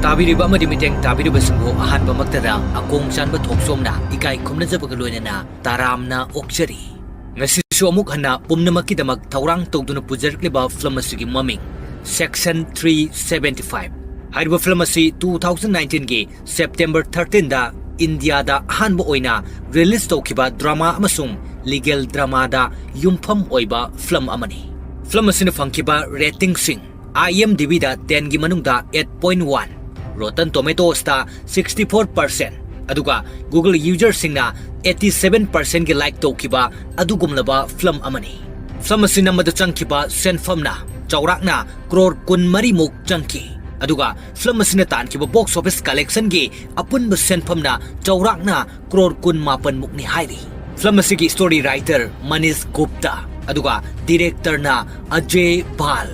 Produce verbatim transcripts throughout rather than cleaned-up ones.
ꯇꯥꯕꯤꯔꯤꯕ ꯑꯃꯗꯤ ꯃꯤꯠꯌꯦꯡ ꯇꯥꯕꯤꯔꯤꯕꯁꯤꯡꯕꯨ ꯑꯍꯥꯟꯕꯃꯛꯇꯗ ꯑꯀꯣꯡ ꯆꯥꯟꯕ ꯊꯣꯛꯆꯣꯝꯅ ꯏꯀꯥꯏ ꯈꯨꯝꯅꯖꯕꯒ ꯂꯣꯏꯅꯅ ꯇꯔꯥꯝꯅ ꯑꯣꯛꯆꯔꯤ꯫ ꯉꯁꯤꯁꯨ ꯑꯃꯨꯛ ꯍꯟꯅ ꯄꯨꯝꯅꯃꯛꯀꯤꯗꯃꯛ ꯊꯧꯔꯥꯡ ꯇꯧꯗꯨꯅ ꯄꯨꯖꯔꯛꯂꯤꯕ ꯐꯤꯂꯝ ꯑꯁꯤꯒꯤ ꯃꯃꯤꯡ Section three seventy five꯫ ꯍꯥꯏꯔꯤꯕ ꯐꯤꯂꯝ ꯑꯁꯤ two thousand nineteenꯒꯤ September thirteenꯗ ꯏꯟꯗꯤꯌꯥꯗ ꯑꯍꯥꯟꯕ ꯑꯣꯏꯅ ꯔꯤꯂꯤꯖ ꯇꯧꯈꯤꯕ ꯗ꯭ꯔꯃꯥ ꯑꯃꯁꯨꯡ ꯂꯤꯒꯦꯜ ꯗ꯭ꯔꯃꯥꯗ ꯌꯨꯝꯐꯝ ꯑꯣꯏꯕ ꯐꯤꯂꯝ ꯑꯃꯅꯤ꯫ ꯐꯤꯂꯝ ꯑꯁꯤꯅ ꯐꯪꯈꯤꯕ ꯔꯦꯇꯤꯡꯁꯤꯡ IMDbꯗ tenꯒꯤ ꯃꯅꯨꯡꯗ eight point one, Rotten Tomatoesꯇ sixty four percent, ꯑꯗꯨꯒ Google userꯁꯤꯡꯅ eighty seven percentꯒꯤ like ꯇꯧꯈꯤꯕ ꯑꯗꯨꯒꯨꯝꯂꯕ ꯐꯤꯂꯝ ꯑꯃꯅꯤ꯫ ꯐꯤꯂꯝ ꯑꯁꯤ ꯅꯝꯕꯗ ꯆꯪꯈꯤꯕ ꯁꯦꯟꯐꯝꯅ ꯆꯥꯎꯔꯥꯛꯅ ꯀ꯭ꯔꯣꯔ ꯀꯨꯟꯃꯔꯤꯃꯨꯛ ꯆꯪꯈꯤ꯫ ꯑꯗꯨꯒ ꯐꯤꯂꯝ ꯑꯁꯤꯅ ꯇꯥꯟꯈꯤꯕ box office collectionꯒꯤ ꯑꯄꯨꯟꯕ ꯁꯦꯟꯐꯝꯅ ꯆꯥꯎꯔꯥꯛꯅ ꯀ꯭ꯔꯣꯔ ꯀꯨꯟ ꯃꯥꯄꯟꯃꯨꯛꯅꯤ ꯍꯥꯏꯔꯤ꯫ ꯐꯤꯂꯝ ꯑꯁꯤꯒꯤ story writer ꯃꯅꯤꯁ ꯒꯨꯞꯇꯥ, ꯑꯗꯨꯒ directorꯅ ꯑꯖꯦ ꯕꯥꯜ꯫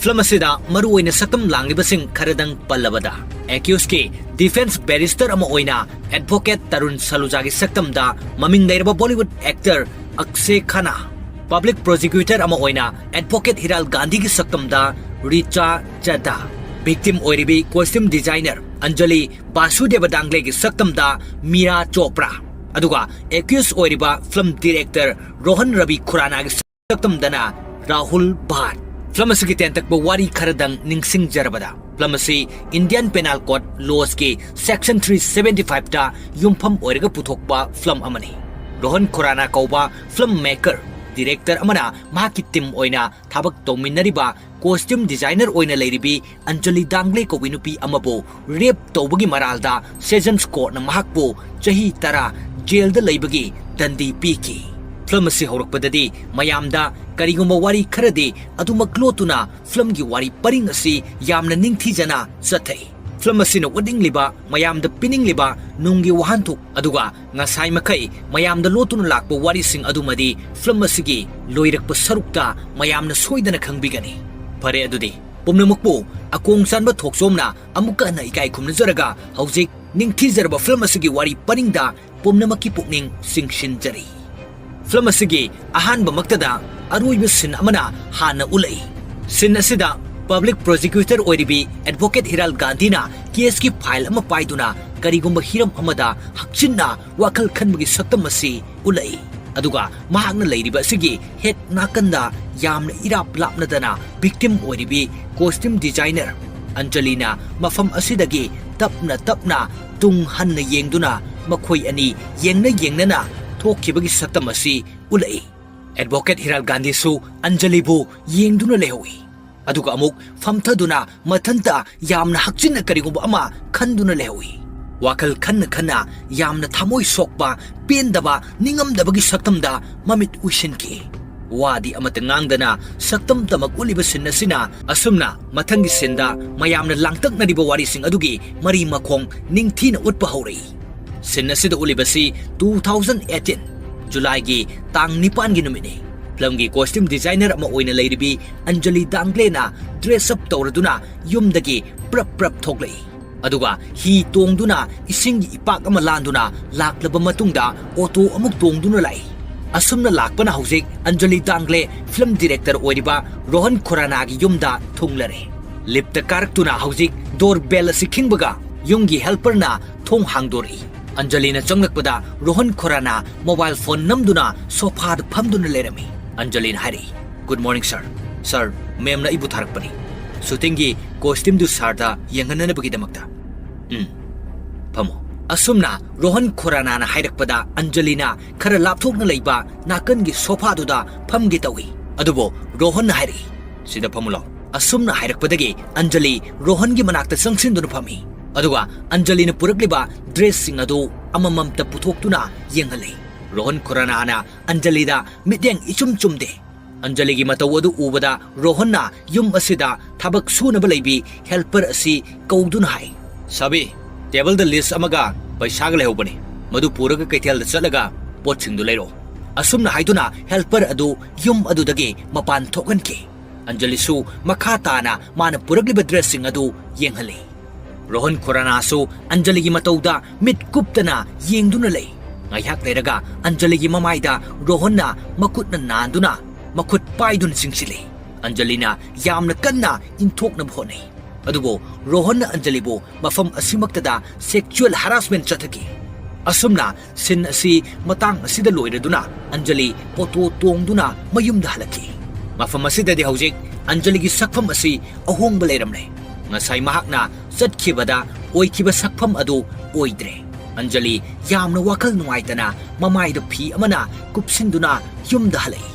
ꯐꯤꯂꯝ ꯑꯁꯤꯗ ꯃꯔꯨꯑꯣꯏꯅ ꯁꯛꯇꯝ ꯂꯥꯡꯂꯤꯕꯁꯤꯡ ꯈꯔꯗꯪ ꯄꯜꯂꯕꯗ, accusedꯀꯤ defence barrister ꯑꯃ ꯑꯣꯏꯅ advocate ꯇꯔꯨꯟ ꯁꯂꯨꯖꯥꯒꯤ ꯁꯛꯇꯝꯗ ꯃꯃꯤꯡ ꯂꯩꯔꯕ Bollywood actor ꯑꯛꯁꯦ Khanna, public prosecutor ꯑꯃ ꯑꯣꯏꯅ advocate ꯍꯤꯔꯥꯜ ꯒꯥꯟꯙꯤꯒꯤ ꯁꯛꯇꯝꯗ ꯔꯤꯆꯥ ꯆꯗꯥ, victim ꯑꯣꯏꯔꯤꯕꯤ costume designer ꯑꯟꯖꯂꯤ ꯕꯥꯁꯨꯗꯦꯕ ꯗꯥꯡꯒ꯭ꯂꯦꯒꯤ ꯁꯛꯇꯝꯗ ꯃꯤꯔꯥ ꯆꯣꯄ꯭ꯔꯥ, ꯑꯗꯨꯒ accused ꯑꯣꯏꯔꯤꯕ film director ꯔꯣꯍꯟ ꯔꯕꯤ ꯈꯨꯔꯥꯅꯥꯒꯤ ꯁꯛꯇꯝꯗꯅ ꯔꯥꯍꯨꯜ ꯚꯥꯠ꯫ ꯐꯤꯂꯝ ꯑꯁꯤꯒꯤ ꯇꯦꯟꯇꯛꯄ ꯋꯥꯔꯤ ꯈꯔꯗꯪ ꯅꯤꯡꯁꯤꯡꯖꯔꯕꯗ, ꯐꯤꯂꯝ ꯑꯁꯤ Indian Penal Code lawsꯀꯤ Section three seventy fiveꯇ ꯌꯨꯝꯐꯝ ꯑꯣꯏꯔꯒ ꯄꯨꯊꯣꯛꯄ ꯐꯤꯂꯝ ꯑꯃꯅꯤ꯫ ꯔꯣꯍꯟ ꯈꯨꯔꯥꯅꯥ ꯀꯧꯕ film maker, director ꯑꯃꯅ ꯃꯍꯥꯛꯀꯤ team ꯑꯣꯏꯅ ꯊꯕꯛ ꯇꯧꯃꯤꯟꯅꯔꯤꯕ costume designer ꯑꯣꯏꯅ ꯂꯩꯔꯤꯕꯤ ꯑꯟꯖꯂꯤ ꯗꯥꯡꯒ꯭ꯂꯦ ꯀꯧꯕꯤ ꯅꯨꯄꯤ ꯑꯃꯕꯨ rape ꯇꯧꯕꯒꯤ ꯃꯔꯥꯜꯗ Sessions Courtꯅ ꯃꯍꯥꯛꯄꯨ ꯆꯍꯤ ꯇꯔꯥ ꯖꯦꯜꯗ ꯂꯩꯕꯒꯤ ꯗꯟꯗꯤ ꯄꯤꯈꯤ꯫ ꯐꯤꯂꯝ ꯑꯁꯤ ꯍꯧꯔꯛꯄꯗꯗꯤ ꯃꯌꯥꯝꯗ ꯀꯔꯤꯒꯨꯝꯕ ꯋꯥꯔꯤ ꯈꯔꯗꯤ ꯑꯗꯨꯃꯛ ꯂꯣꯠꯇꯨꯅ ꯐꯤꯂꯝꯒꯤ ꯋꯥꯔꯤ ꯄꯔꯤꯡ ꯑꯁꯤ ꯌꯥꯝꯅ ꯅꯤꯡꯊꯤꯖꯅ ꯆꯠꯊꯩ꯫ ꯐꯤꯂꯝ ꯑꯁꯤꯅ ꯎꯠꯅꯤꯡꯂꯤꯕ, ꯃꯌꯥꯝꯗ ꯄꯤꯅꯤꯡꯂꯤꯕ ꯅꯨꯡꯒꯤ ꯋꯥꯍꯟꯊꯣꯛ, ꯑꯗꯨꯒ ꯉꯁꯥꯏ ꯃꯈꯩ ꯃꯌꯥꯝꯗ ꯂꯣꯠꯇꯨꯅ ꯂꯥꯛꯄ ꯋꯥꯔꯤꯁꯤꯡ ꯑꯗꯨꯃꯗꯤ ꯐꯤꯂꯝ ꯑꯁꯤꯒꯤ ꯂꯣꯏꯔꯛꯄ ꯁꯔꯨꯛꯇ ꯃꯌꯥꯝꯅ ꯁꯣꯏꯗꯅ ꯈꯪꯕꯤꯒꯅꯤ꯫ ꯐꯔꯦ, ꯑꯗꯨꯗꯤ ꯄꯨꯝꯅꯃꯛꯄꯨ ꯑꯀꯣꯡ ꯆꯥꯟꯕ ꯊꯣꯛꯆꯣꯝꯅ ꯑꯃꯨꯛꯀ ꯍꯟꯅ ꯏꯀꯥꯏ ꯈꯨꯝꯅꯖꯔꯒ, ꯍꯧꯖꯤꯛ ꯅꯤꯡꯊꯤꯖꯔꯕ ꯐꯤꯂꯝ ꯑꯁꯤꯒꯤ ꯋꯥꯔꯤ ꯄꯔꯤꯡꯗ ꯄꯨꯝꯅꯃꯛꯀꯤ ꯄꯨꯛꯅꯤꯡ ꯆꯤꯡꯁꯤꯟꯖꯔꯤ꯫ ꯐꯤꯂꯝ ꯑꯁꯤꯒꯤ ꯑꯍꯥꯟꯕꯃꯛꯇꯗ ꯑꯔꯣꯏꯕ scene ꯑꯃꯅ ꯍꯥꯟꯅ ꯎꯠꯂꯛꯏ꯫ Scene ꯑꯁꯤꯗ Public prosecutor ꯑꯣꯏꯔꯤꯕꯤ Advocate ꯍꯤꯔꯥꯜ ꯒꯥꯟꯙꯤꯅ case ꯀꯤ file ꯑꯃ ꯄꯥꯏꯗꯨꯅ ꯀꯔꯤꯒꯨꯝꯕ ꯍꯤꯔꯝ ꯑꯃꯗ ꯍꯛꯆꯤꯟꯅ ꯋꯥꯈꯜ ꯈꯟꯕꯒꯤ ꯁꯛꯇꯝ ꯑꯁꯤ ꯎꯠꯂꯛꯏ꯫ ꯑꯗꯨꯒ ꯃꯍꯥꯛꯅ ꯂꯩꯔꯤꯕ ꯑꯁꯤꯒꯤ ꯍꯦꯛ ꯅꯥꯀꯟꯗ ꯌꯥꯝꯅ ꯏꯔꯥꯞ ꯂꯥꯞꯅꯗꯅ victim ꯑꯣꯏꯔꯤꯕꯤ costume designer ꯑꯟꯖꯂꯤꯅ ꯃꯐꯝ ꯑꯁꯤꯗꯒꯤ ꯇꯞꯅ ꯇꯞꯅ ꯇꯨꯡ ꯍꯟꯅ ꯌꯦꯡꯗꯨꯅ ꯃꯈꯣꯏ ꯑꯅꯤ ꯌꯦꯡꯅ ꯌꯦꯡꯅꯅ ꯊꯣꯛꯈꯤꯕꯒꯤ ꯁꯛꯇꯝ ꯑꯁꯤ ꯎꯠꯂꯛꯏ꯫ Advocate ꯍꯤꯔꯥꯜ ꯒꯥꯟꯙꯤꯁꯨ ꯑꯟꯖꯂꯤꯕꯨ ꯌꯦꯡꯗꯨꯅ ꯂꯩꯍꯧꯏ꯫ ꯑꯗꯨꯒ ꯑꯃꯨꯛ ꯐꯝꯊꯗꯨꯅ ꯃꯊꯟꯇ ꯌꯥꯝꯅ ꯍꯛꯆꯤꯟꯅ ꯀꯔꯤꯒꯨꯝꯕ ꯑꯃ ꯈꯟꯗꯨꯅ ꯂꯩꯍꯧꯏ꯫ ꯋꯥꯈꯜ ꯈꯟꯅ ꯈꯟꯅ ꯌꯥꯝꯅ ꯊꯃꯣꯏ ꯁꯣꯛꯄ, ꯄꯦꯟꯗꯕ, ꯅꯤꯡꯉꯝꯗꯕꯒꯤ ꯁꯛꯇꯝꯗ ꯃꯃꯤꯠ ꯎꯏꯁꯤꯟꯈꯤ꯫ ꯋꯥꯗꯤ ꯑꯃꯠꯇ ꯉꯥꯡꯗꯅ ꯁꯛꯇꯝꯇꯃꯛ ꯎꯠꯂꯤꯕ scene ꯑꯁꯤꯅ ꯑꯁꯨꯝꯅ ꯃꯊꯪꯒꯤ scene ꯗ ꯃꯌꯥꯝꯅ ꯂꯥꯡꯇꯛꯅꯔꯤꯕ ꯋꯥꯔꯤꯁꯤꯡ ꯑꯗꯨꯒꯤ ꯃꯔꯤ ꯃꯈꯣꯡ ꯅꯤꯡꯊꯤꯅ ꯎꯠꯄ ꯍꯧꯔꯛꯏ꯫ Scene ꯑꯁꯤꯗ ꯎꯠꯂꯤꯕꯁꯤ two thousand eighteen July ꯒꯤ ꯇꯥꯡ ꯅꯤꯄꯥꯟꯒꯤ ꯅꯨꯃꯤꯠꯅꯤ꯫ Film ꯒꯤ costume designer ꯑꯃ ꯑꯣꯏꯅ ꯂꯩꯔꯤꯕꯤ ꯑꯟꯖꯂꯤ ꯗꯥꯡꯒ꯭ꯂꯦꯅ dress up ꯇꯧꯔꯗꯨꯅ ꯌꯨꯝꯗꯒꯤ ꯄ꯭ꯔꯞ ꯄ꯭ꯔꯞ ꯊꯣꯛꯂꯛꯏ꯫ ꯑꯗꯨꯒ ꯍꯤ ꯇꯣꯡꯗꯨꯅ ꯏꯁꯤꯡꯒꯤ ꯏꯄꯥꯛ ꯑꯃ ꯂꯥꯟꯗꯨꯅ ꯂꯥꯛꯂꯕ ꯃꯇꯨꯡꯗ auto ꯑꯃꯨꯛ ꯇꯣꯡꯗꯨꯅ ꯂꯥꯛꯏ꯫ ꯑꯁꯨꯝꯅ ꯂꯥꯛꯄꯅ ꯍꯧꯖꯤꯛ ꯑꯟꯖꯂꯤ ꯗꯥꯡꯒ꯭ꯂꯦ film director ꯑꯣꯏꯔꯤꯕ ꯔꯣꯍꯟ ꯈꯨꯔꯥꯅꯥꯒꯤ ꯌꯨꯝꯗ ꯊꯨꯡꯂꯔꯦ꯫ Lift ꯇ ꯀꯥꯔꯛꯇꯨꯅ ꯍꯧꯖꯤꯛ door bell ꯑꯁꯤ ꯈꯤꯡꯕꯒ ꯌꯨꯝꯒꯤ helper ꯅ ꯊꯣꯡ ꯍꯥꯡꯗꯣꯔꯛꯏ꯫ ꯑꯟꯖꯂꯤꯅ ꯆꯪꯂꯛꯄꯗ Rohan Khurrana mobile phone ꯅꯝꯗꯨꯅ sofa ꯗ ꯐꯝꯗꯨꯅ ꯂꯩꯔꯝꯃꯤ꯫ ꯑꯟꯖꯂꯤꯅ ꯍꯥꯏꯔꯛꯏ, "Good morning, sir. Sir, ma'am ꯅ ꯑꯩꯕꯨ ꯊꯥꯔꯛꯄꯅꯤ꯫ Shooting ꯒꯤ costume ꯗꯨ sir ꯗ ꯌꯦꯡꯍꯟꯅꯅꯕꯒꯤꯗꯃꯛꯇ꯫ ꯎꯝ, ꯐꯝꯃꯣ꯫" ꯑꯁꯨꯝꯅ ꯔꯣꯍꯟ ꯈꯨꯔꯥꯅꯥꯅ ꯍꯥꯏꯔꯛꯄꯗ ꯑꯟꯖꯂꯤꯅ ꯈꯔ ꯂꯥꯞꯊꯣꯛꯅ ꯂꯩꯕ ꯅꯥꯀꯟꯒꯤ sofa ꯗꯨꯗ ꯐꯝꯒꯦ ꯇꯧꯏ꯫ ꯑꯗꯨꯕꯨ ꯔꯣꯍꯟꯅ ꯍꯥꯏꯔꯛꯏ, "ꯁꯤꯗ ꯐꯝꯃꯨ ꯂꯥꯎ꯫" ꯑꯁꯨꯝꯅ ꯍꯥꯏꯔꯛꯄꯗꯒꯤ ꯑꯟꯖꯂꯤ ꯔꯣꯍꯟꯒꯤ ꯃꯅꯥꯛꯇ ꯆꯪꯁꯤꯟꯗꯨꯅ ꯐꯝꯃꯤ꯫ ꯑꯗꯨꯒ ꯑꯟꯖꯂꯤꯅ ꯄꯨꯔꯛꯂꯤꯕ dress ꯁꯤꯡ ꯑꯗꯨ ꯑꯃꯃꯝꯇ ꯄꯨꯊꯣꯛꯇꯨꯅ ꯌꯦꯡꯍꯜꯂꯤ꯫ ꯔꯣꯍꯟ ꯈꯨꯔꯥꯅꯥꯅ ꯑꯟꯖꯂꯤꯗ ꯃꯤꯠꯌꯦꯡ ꯏꯆꯨꯝ ꯆꯨꯝꯗꯦ꯫ ꯑꯟꯖꯂꯤꯒꯤ ꯃꯇꯧ ꯑꯗꯨ ꯎꯕꯗ ꯔꯣꯍꯟꯅ ꯌꯨꯝ ꯑꯁꯤꯗ ꯊꯕꯛ ꯁꯨꯅꯕ ꯂꯩꯕꯤ helper ꯑꯁꯤ ꯀꯧꯗꯨꯅ ꯍꯥꯏ, "ꯁꯥꯕꯤ, table ꯗ list ꯑꯃꯒ ꯄꯩꯁꯥꯒ ꯂꯩꯍꯧꯕꯅꯤ꯫ ꯃꯗꯨ ꯄꯨꯔꯒ ꯀꯩꯊꯦꯜꯗ ꯆꯠꯂꯒ ꯄꯣꯠꯁꯤꯡꯗꯨ ꯂꯩꯔꯛꯑꯣ꯫" ꯑꯁꯨꯝꯅ ꯍꯥꯏꯗꯨꯅ helper ꯑꯗꯨ ꯌꯨꯝ ꯑꯗꯨꯗꯒꯤ ꯃꯄꯥꯟ ꯊꯣꯛꯍꯟꯈꯤ꯫ ꯑꯟꯖꯂꯤꯁꯨ ꯃꯈꯥ ꯇꯥꯅ ꯃꯥꯅ ꯄꯨꯔꯛꯂꯤꯕ dress ꯁꯤꯡ ꯑꯗꯨ ꯌꯦꯡꯍꯜꯂꯤ꯫ ꯔꯣꯍꯟ ꯈꯨꯔꯥꯅꯥꯁꯨ ꯑꯟꯖꯂꯤꯒꯤ ꯃꯇꯧꯗ ꯃꯤꯠ ꯀꯨꯞꯇꯅ ꯌꯦꯡꯗꯨꯅ ꯂꯩ꯫ ꯉꯥꯏꯍꯥꯛ ꯂꯩꯔꯒ ꯑꯟꯖꯂꯤꯒꯤ ꯃꯃꯥꯏꯗ ꯔꯣꯍꯟꯅ ꯃꯈꯨꯠꯅ ꯅꯥꯟꯗꯨꯅ ꯃꯈꯨꯠ ꯄꯥꯏꯗꯨꯅ ꯆꯤꯡꯁꯤꯜꯂꯤ꯫ ꯑꯟꯖꯂꯤꯅ ꯌꯥꯝꯅ ꯀꯟꯅ ꯏꯟꯊꯣꯛꯅꯕ ꯍꯣꯠꯅꯩ꯫ ꯑꯗꯨꯕꯨ ꯔꯣꯍꯟꯅ ꯑꯟꯖꯂꯤꯕꯨ ꯃꯐꯝ ꯑꯁꯤꯃꯛꯇꯗ sexual harassment ꯆꯠꯊꯈꯤ꯫ ꯑꯁꯨꯝꯅ scene ꯑꯁꯤ ꯃꯇꯥꯡ ꯑꯁꯤꯗ ꯂꯣꯏꯔꯗꯨꯅ ꯑꯟꯖꯂꯤ ꯑꯣꯇꯣ ꯇꯣꯡꯗꯨꯅ ꯃꯌꯨꯝꯗ ꯍꯜꯂꯛꯈꯤ꯫ ꯃꯐꯝ ꯑꯁꯤꯗꯗꯤ ꯍꯧꯖꯤꯛ ꯑꯟꯖꯂꯤꯒꯤ ꯁꯛꯐꯝ ꯑꯁꯤ ꯑꯍꯣꯡꯕ ꯂꯩꯔꯝꯂꯦ꯫ ꯉꯁꯥꯏ ꯃꯍꯥꯛꯅ ꯆꯠꯈꯤꯕꯗ ꯑꯣꯏꯈꯤꯕ ꯁꯛꯐꯝ ꯑꯗꯨ ꯑꯣꯏꯗ꯭ꯔꯦ꯫ ꯑꯟꯖꯂꯤ ꯌꯥꯝꯅ ꯋꯥꯈꯜ ꯅꯨꯡꯉꯥꯏꯇꯅ ꯃꯃꯥꯏꯗ ꯐꯤ ꯑꯃꯅ ꯀꯨꯞꯁꯤꯟꯗꯨꯅ ꯌꯨꯝꯗ ꯍꯜꯂꯛꯏ꯫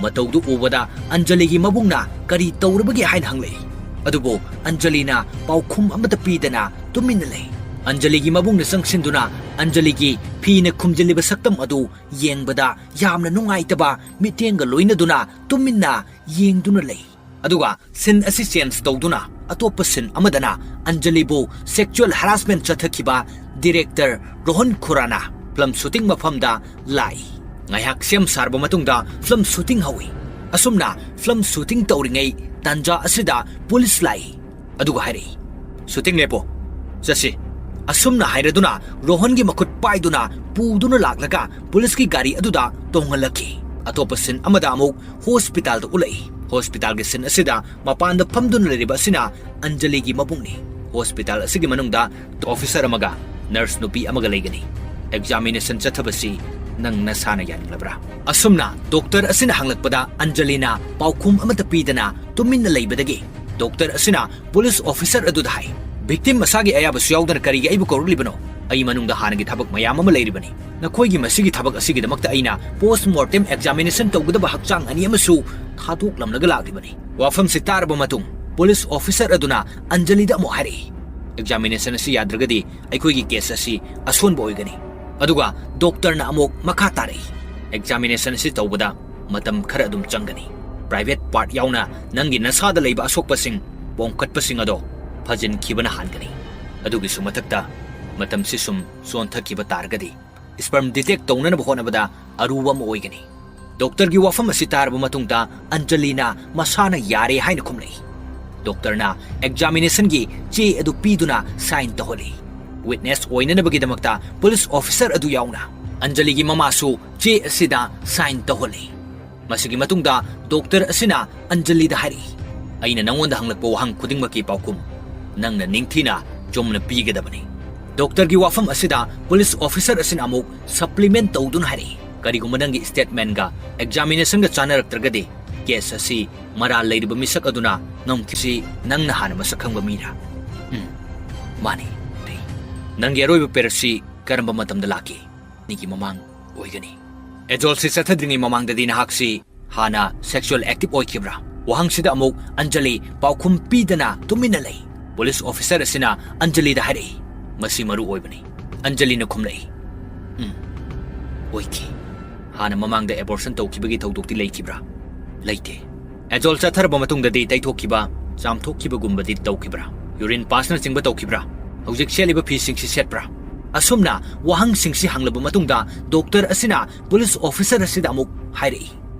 ꯃꯇꯧꯗꯨ ꯎꯕꯗ ꯑꯟꯖꯂꯤꯒꯤ ꯃꯕꯨꯡꯅ ꯀꯔꯤ ꯇꯧꯔꯕꯒꯦ ꯍꯥꯏꯅ ꯍꯪꯂꯛꯏ꯫ ꯑꯗꯨꯕꯨ ꯑꯟꯖꯂꯤꯅ ꯄꯥꯎꯈꯨꯝ ꯑꯃꯠꯇ ꯄꯤꯗꯅ ꯇꯨꯃꯤꯟꯅ ꯂꯩ꯫ ꯑꯟꯖꯂꯤꯒꯤ ꯃꯕꯨꯡꯅ ꯆꯪꯁꯤꯟꯗꯨꯅ ꯑꯟꯖꯂꯤꯒꯤ ꯐꯤꯅ ꯈꯨꯝꯖꯤꯜꯂꯤꯕ ꯁꯛꯇꯝ ꯑꯗꯨ ꯌꯦꯡꯕꯗ ꯌꯥꯝꯅ ꯅꯨꯡꯉꯥꯏꯇꯕ ꯃꯤꯠꯌꯦꯡꯒ ꯂꯣꯏꯅꯗꯨꯅ ꯇꯨꯃꯤꯟꯅ ꯌꯦꯡꯗꯨꯅ ꯂꯩ꯫ ꯑꯗꯨꯒ scene ꯑꯁꯤ change ꯇꯧꯗꯨꯅ ꯑꯇꯣꯞꯄ scene ꯑꯃꯗꯅ ꯑꯟꯖꯂꯤꯕꯨ sexual harassment ꯆꯠꯊꯈꯤꯕ director Rohan ꯈꯨꯔꯥꯅ film shooting ꯃꯐꯝꯗ ꯂꯥꯛꯏ꯫ ꯉꯥꯏꯍꯥꯛ ꯁꯦꯝ ꯁꯥꯔꯕ ꯃꯇꯨꯡꯗ film shooting ꯍꯧꯏ꯫ ꯑꯁꯨꯝꯅ film shooting ꯇꯧꯔꯤꯉꯩ ꯇꯥꯟꯖꯥ ꯑꯁꯤꯗ police ꯂꯥꯛꯏ꯫ ꯑꯗꯨꯒ ꯍꯥꯏꯔꯛꯏ, "Shooting ꯂꯦꯞꯄꯣ, ꯆꯠꯁꯤ꯫" ꯑꯁꯨꯝꯅ ꯍꯥꯏꯔꯗꯨꯅ ꯔꯣꯍꯟꯒꯤ ꯃꯈꯨꯠ ꯄꯥꯏꯗꯨꯅ ꯄꯨꯗꯨꯅ ꯂꯥꯛꯂꯒ police ꯀꯤ ꯒꯥꯔꯤ ꯑꯗꯨꯗ ꯇꯣꯡꯍꯜꯂꯛꯈꯤ꯫ ꯑꯇꯣꯞꯄ scene ꯑꯃꯗ ꯑꯃꯨꯛ hospital ꯗ ꯎꯠꯂꯛꯏ꯫ Hospital ꯒꯤ scene ꯑꯁꯤꯗ ꯃꯄꯥꯟꯗ ꯐꯝꯗꯨꯅ ꯂꯩꯔꯤꯕ ꯑꯁꯤꯅ ꯑꯟꯖꯂꯤꯒꯤ ꯃꯕꯨꯡꯅꯤ꯫ Hospital ꯑꯁꯤꯒꯤ ꯃꯅꯨꯡꯗ officer ꯑꯃꯒ nurse ꯅꯨꯄꯤ ꯑꯃꯒ ꯂꯩꯒꯅꯤ꯫ Examination ꯆꯠꯊꯕꯁꯤ ꯅꯪ ꯅꯁꯥꯅ ꯌꯥꯅꯤꯡꯂꯕ꯭ꯔꯥ? ꯑꯁꯨꯝꯅ doctor ꯑꯁꯤꯅ ꯍꯪꯂꯛꯄꯗ ꯑꯟꯖꯂꯤꯅ ꯄꯥꯎꯈꯨꯝ ꯑꯃꯠꯇ ꯄꯤꯗꯅ ꯇꯨꯃꯤꯟꯅ ꯂꯩꯕꯗꯒꯤ doctor ꯑꯁꯤꯅ police officer ꯑꯗꯨꯗ ꯍꯥꯏ, "Victim ꯃꯁꯥꯒꯤ ꯑꯌꯥꯕꯁꯨ ꯌꯥꯎꯗꯅ ꯀꯔꯤꯒꯤ ꯑꯩꯕꯨ ꯀꯧꯔꯛꯂꯤꯕꯅꯣ? ꯑꯩ ꯃꯅꯨꯡꯗ ꯍꯥꯟꯅꯒꯤ ꯊꯕꯛ ꯃꯌꯥꯝ ꯑꯃ ꯂꯩꯔꯤꯕꯅꯤ꯫ ꯅꯈꯣꯏꯒꯤ ꯃꯁꯤꯒꯤ ꯊꯕꯛ ꯑꯁꯤꯒꯤꯗꯃꯛꯇ ꯑꯩꯅ post mortem examination ꯇꯧꯒꯗꯕ ꯍꯛꯆꯥꯡ ꯑꯅꯤ ꯑꯃꯁꯨ ꯊꯥꯗꯣꯛꯂꯝꯂꯒ ꯂꯥꯛꯂꯤꯕꯅꯤ꯫" ꯋꯥꯐꯝꯁꯤ ꯇꯥꯔꯕ ꯃꯇꯨꯡ police officer ꯑꯗꯨꯅ ꯑꯟꯖꯂꯤꯗ ꯑꯃꯨꯛ ꯍꯥꯏꯔꯛꯏ, "Examination ꯑꯁꯤ ꯌꯥꯗ꯭ꯔꯒꯗꯤ ꯑꯩꯈꯣꯏꯒꯤ case ꯑꯁꯤ ꯑꯁꯣꯟꯕ ꯑꯣꯏꯒꯅꯤ꯫" ꯑꯗꯨꯒ doctor ꯅ ꯑꯃꯨꯛ ꯃꯈꯥ ꯇꯥꯔꯛꯏ, "Examination ꯑꯁꯤ ꯇꯧꯕꯗ ꯃꯇꯝ ꯈꯔ ꯑꯗꯨꯝ ꯆꯪꯒꯅꯤ꯫ Private part ꯌꯥꯎꯅ ꯅꯪꯒꯤ ꯅꯁꯥꯗ ꯂꯩꯕ ꯑꯁꯣꯛꯄꯁꯤꯡ ꯄꯣꯝꯈꯠꯄꯁꯤꯡ ꯑꯗꯣ ꯐꯖꯤꯟꯈꯤꯕꯅ ꯍꯥꯟꯒꯅꯤ꯫ ꯑꯗꯨꯒꯤꯁꯨ ꯃꯊꯛꯇ ꯃꯇꯝꯁꯤ ꯁꯨꯝ ꯆꯣꯟꯊꯈꯤꯕ ꯇꯥꯔꯒꯗꯤ sperm detect ꯇꯧꯅꯅꯕ ꯍꯣꯠꯅꯕꯗ ꯑꯔꯨꯕ ꯑꯃ ꯑꯣꯏꯒꯅꯤ꯫" Doctor ꯒꯤ ꯋꯥꯐꯝ ꯑꯁꯤ ꯇꯥꯔꯕ ꯃꯇꯨꯡꯗ ꯑꯟꯖꯂꯤꯅ ꯃꯁꯥꯅ ꯌꯥꯔꯦ ꯍꯥꯏꯅ ꯈꯨꯝꯂꯛꯏ꯫ Doctor ꯅ examination ꯒꯤ ꯆꯦ ꯑꯗꯨ ꯄꯤꯗꯨꯅ sign ꯇꯧꯍꯜꯂꯤ꯫ Witness ꯑꯣꯏꯅꯅꯕꯒꯤꯗꯃꯛꯇ police officer ꯑꯗꯨ ꯌꯥꯎꯅ ꯑꯟꯖꯂꯤꯒꯤ ꯃꯃꯥꯁꯨ ꯆꯦ ꯑꯁꯤꯗ sign ꯇꯧꯍꯜꯂꯤ꯫ ꯃꯁꯤꯒꯤ ꯃꯇꯨꯡꯗ ꯗꯣꯛꯇꯔ ꯑꯁꯤꯅ ꯑꯟꯖꯂꯤꯗ ꯍꯥꯏꯔꯛꯏ, "ꯑꯩꯅ ꯅꯉꯣꯟꯗ ꯍꯪꯂꯛꯄ ꯋꯥꯍꯪ ꯈꯨꯗꯤꯡꯃꯛꯀꯤ ꯄꯥꯎꯈꯨꯝ ꯅꯪꯅ ꯅꯤꯡꯊꯤꯅ ꯆꯨꯝꯅ ꯄꯤꯒꯗꯕꯅꯤ꯫" ꯗꯣꯛꯇꯔꯒꯤ ꯋꯥꯐꯝ ꯑꯁꯤꯗ ꯄꯨꯂꯤꯁ ꯑꯣꯐꯤꯁꯔ ꯑꯁꯤꯅ ꯑꯃꯨꯛ ꯁꯄ꯭ꯂꯤꯃꯦꯟ ꯇꯧꯗꯨꯅ ꯍꯥꯏꯔꯛꯏ, "ꯀꯔꯤꯒꯨꯝꯕ ꯅꯪꯒꯤ ꯁ꯭ꯇꯦꯠꯃꯦꯟꯒ ꯑꯦꯛꯖꯥꯃꯤꯅꯦꯁꯟꯒ ꯆꯥꯅꯔꯛꯇ꯭ꯔꯒꯗꯤ ꯀꯦꯁ ꯑꯁꯤ ꯃꯔꯥꯜ ꯂꯩꯔꯤꯕ ꯃꯤꯁꯛ ꯑꯗꯨꯅ ꯉꯝꯈꯤꯕꯁꯤ ꯅꯪꯅ ꯍꯥꯟꯅ ꯃꯁꯛ ꯈꯪꯕ ꯃꯤꯔꯥ?" "ꯎꯝ, ꯃꯥꯅꯤ꯫" "ꯅꯪꯒꯤ ꯑꯔꯣꯏꯕ ꯄꯦꯔꯠꯁꯤ ꯀꯔꯝꯕ ꯃꯇꯝꯗ ꯂꯥꯛꯈꯤ?" "ꯅꯤꯒꯤ ꯃꯃꯥꯡ ꯑꯣꯏꯒꯅꯤ꯫" "ꯑꯦꯖꯣꯜꯁꯤ ꯆꯠꯊꯗ꯭ꯔꯤꯉꯩ ꯃꯃꯥꯡꯗꯗꯤ ꯅꯍꯥꯛꯁꯤ ꯍꯥꯟꯅ ꯁꯦꯛꯁꯨꯑꯦꯜ ꯑꯦꯛꯇꯤꯚ ꯑꯣꯏꯈꯤꯕ꯭ꯔꯥ?" ꯋꯥꯍꯪꯁꯤꯗ ꯑꯃꯨꯛ ꯑꯟꯖꯂꯤ ꯄꯥꯎꯈꯨꯝ ꯄꯤꯗꯅ ꯇꯨꯃꯤꯟꯅ ꯂꯩ꯫ ꯄꯨꯂꯤꯁ ꯑꯣꯐꯤꯁꯔ ꯑꯁꯤꯅ ꯑꯟꯖꯂꯤꯗ ꯍꯥꯏꯔꯛꯏ, "ꯃꯁꯤ ꯃꯔꯨ ꯑꯣꯏꯕꯅꯤ꯫" ꯑꯟꯖꯂꯤꯅ ꯈꯨꯝꯂꯛꯏ, "ꯎꯝ, ꯑꯣꯏꯈꯤ꯫" "ꯍꯥꯟꯅ ꯃꯃꯥꯡꯗ ꯑꯦꯕꯣꯔꯁꯟ ꯇꯧꯈꯤꯕꯒꯤ ꯊꯧꯗꯣꯛꯇꯤ ꯂꯩꯈꯤꯕ꯭ꯔꯥ?" "ꯂꯩꯇꯦ꯫" "ꯑꯦꯖꯣꯜ ꯆꯠꯊꯔꯕ ꯃꯇꯨꯡꯗꯗꯤ ꯇꯩꯊꯣꯛꯈꯤꯕ, ꯆꯥꯝꯊꯣꯛꯈꯤꯕꯒꯨꯝꯕꯗꯤ ꯇꯧꯈꯤꯕ꯭ꯔꯥ? ꯌꯨꯔꯤꯟ ꯄꯥꯁꯅꯆꯤꯡꯕ ꯇꯧꯈꯤꯕ꯭ꯔꯥ? ꯍꯧꯖꯤꯛ ꯁꯦꯠꯂꯤꯕ ꯐꯤꯁꯤꯡꯁꯤ ꯁꯦꯠꯄ꯭ꯔꯥ?" ꯑꯁꯨꯝꯅ ꯋꯥꯍꯪꯁꯤꯡꯁꯤ ꯍꯪꯂꯕ ꯃꯇꯨꯡꯗ ꯗꯣꯛꯇꯔ ꯑꯁꯤꯅ ꯄꯨꯂꯤꯁ ꯑꯣꯐꯤꯁꯔ ꯑꯁꯤꯗ ꯑꯃꯨꯛ ꯍꯥꯏꯔꯛꯏ,